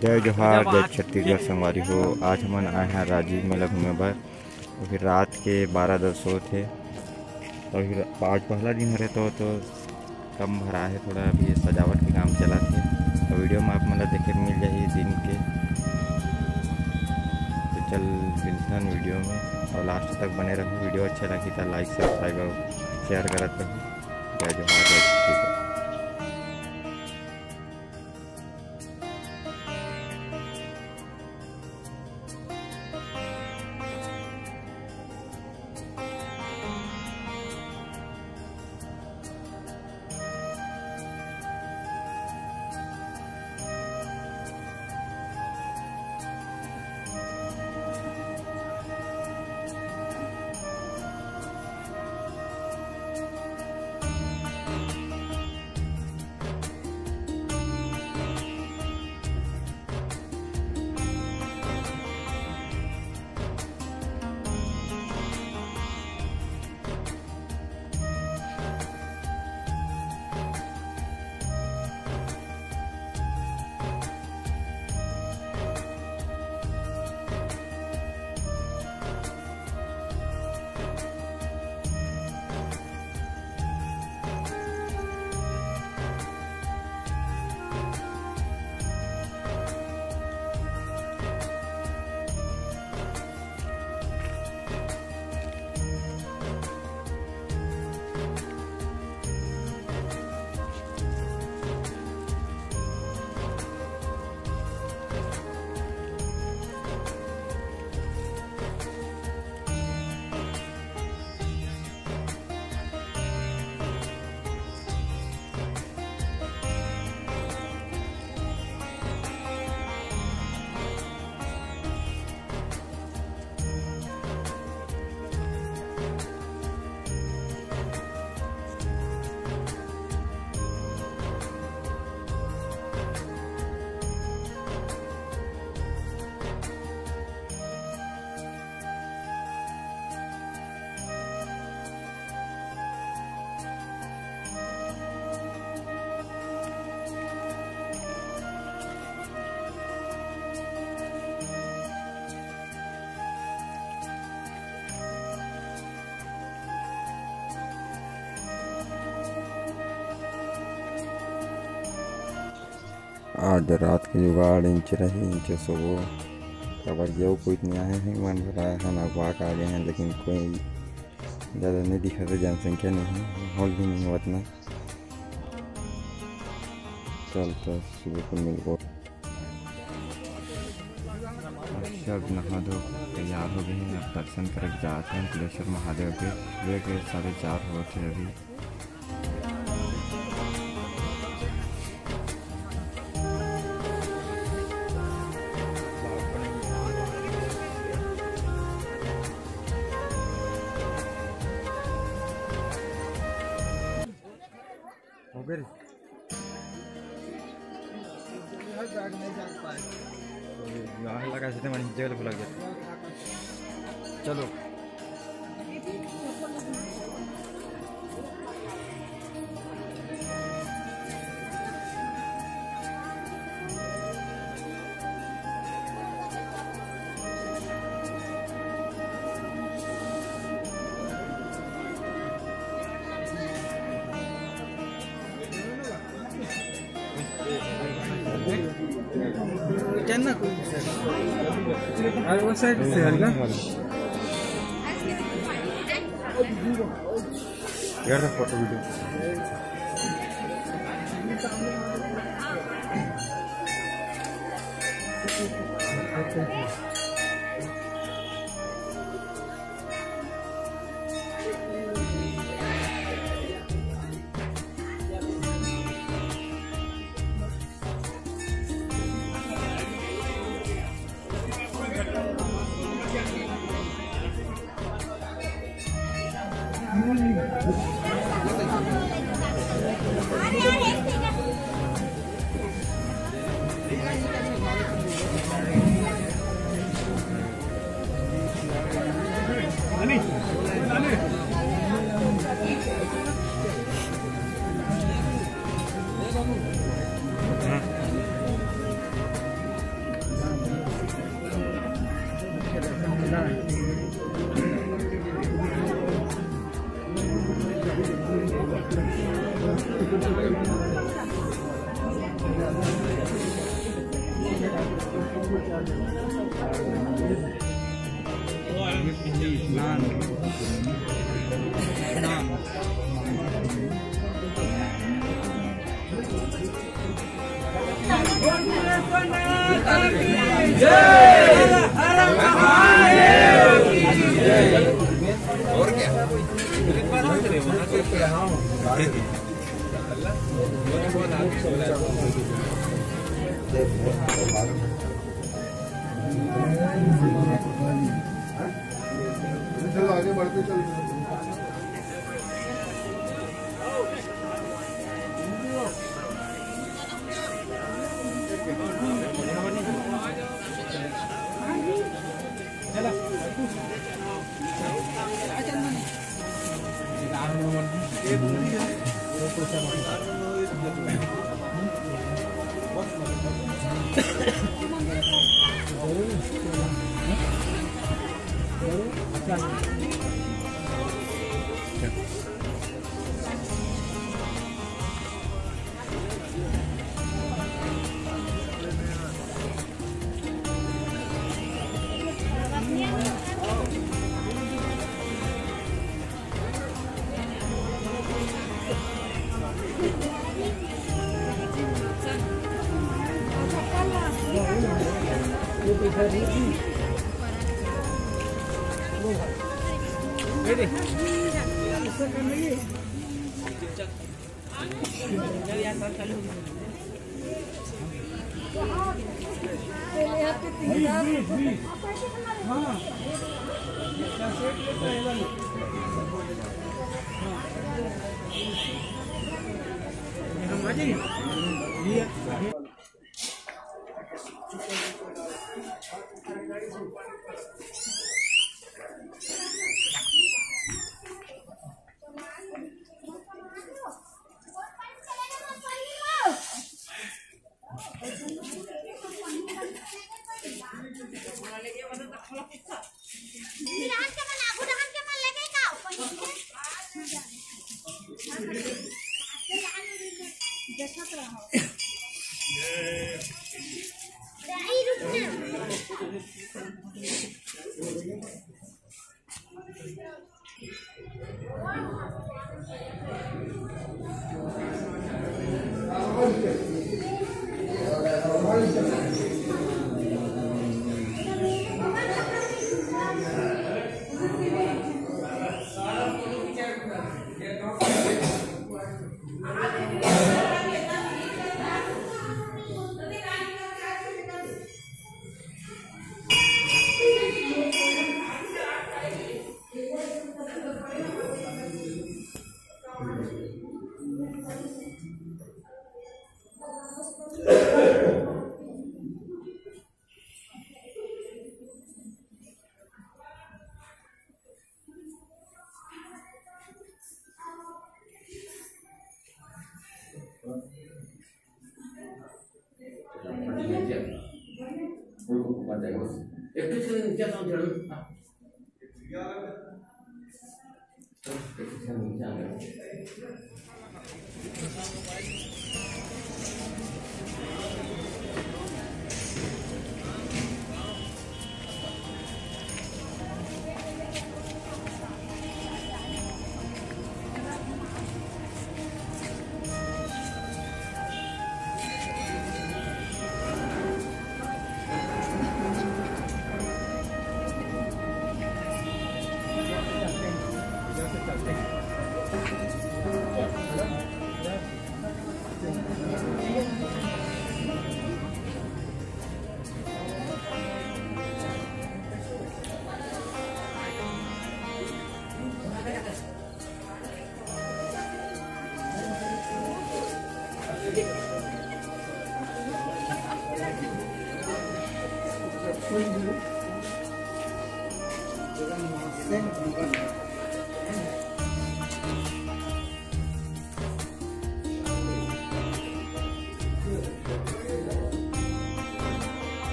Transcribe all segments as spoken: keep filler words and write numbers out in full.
जय जोहार, जय छत्तीसगढ़ संगवारी हो। आज हमन आए हैं राजीव मेला घूमे बर। अभी रात के बारह दस होत हे। अभी रा-, आज पहला दिन हरे तो, तो कम भरा है थोड़ा, अभी सजावट के काम चलत हे। तो वीडियो में आप मन ला देखे मिल जाही दिन के। तो चल मिलथन वीडियो में और लास्ट तक बने रहू। वीडियो अच्छा लगी तो लाइक, सब्सक्राइब और शेयर करत रहू। जय जोहार, जय छत्तीसगढ़। आज रात के जुगाड़ इंच रही, इंच सोबो। काबर गेहूं कोई नहीं आए हैं, मन भर आए हैं, अगवा के आ गए हैं, लेकिन कोई ज़्यादा नहीं दिखा, जनसंख्या नहीं है, माहौल भी नहीं हुआ इतना। चल तो सुबह को मिलबो। सब नहा धो तैयार हो गए हैं, अब दर्शन करे जाते हैं कुलेश्वर महादेव के। सुबह के साढ़े चार हुआ थे अभी। यहाँ लगा सीधे मन जेल भुला गया। चलो। चलना कोई और वो साइड से हल्का। यार, फोटो वीडियो। चलो, आगे बढ़ते चलते।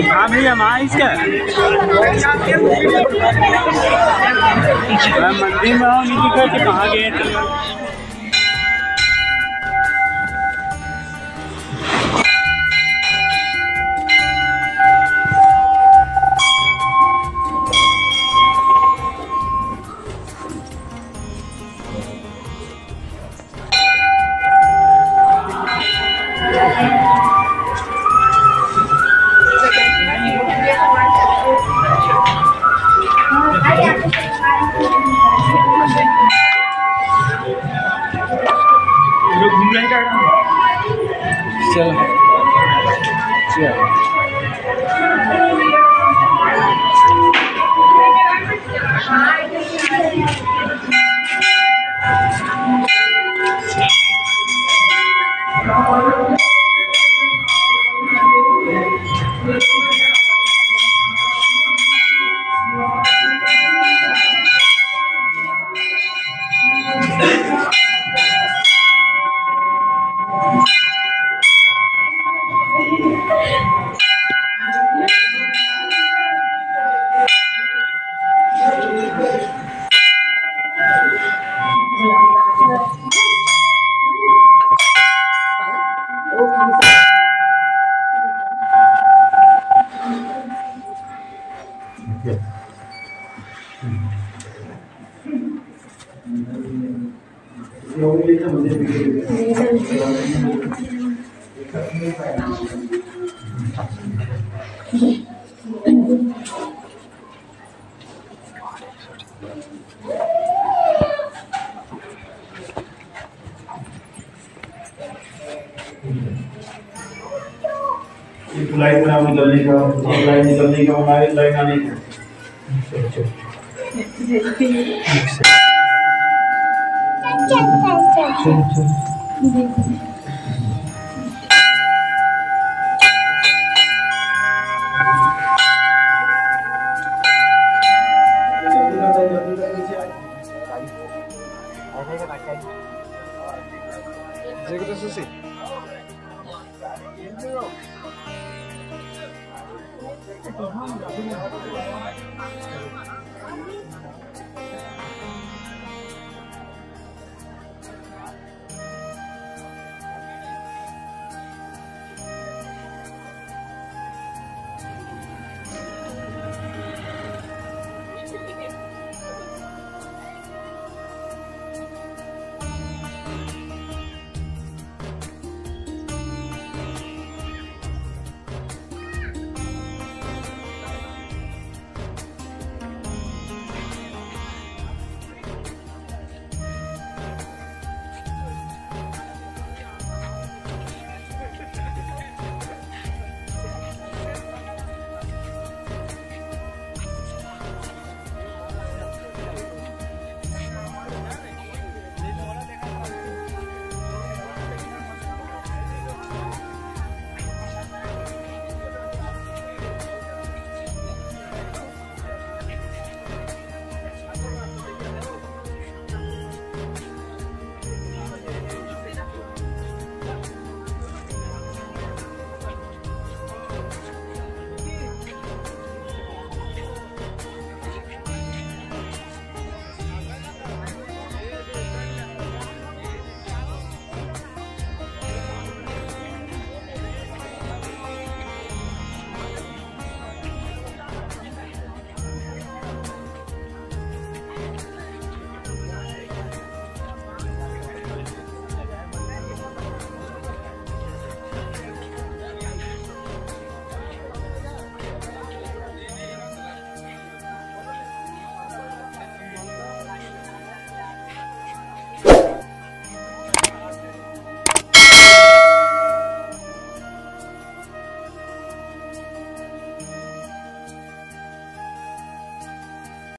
हाँ भैया, माँ इसका। मैं मंदिर में हूँ, नहीं दिखा कि कहाँ गए थे। चलो। चलो। एक लाइन में हमें जल्दी का, एक लाइन में जल्दी का, हमारी लाइन आने का।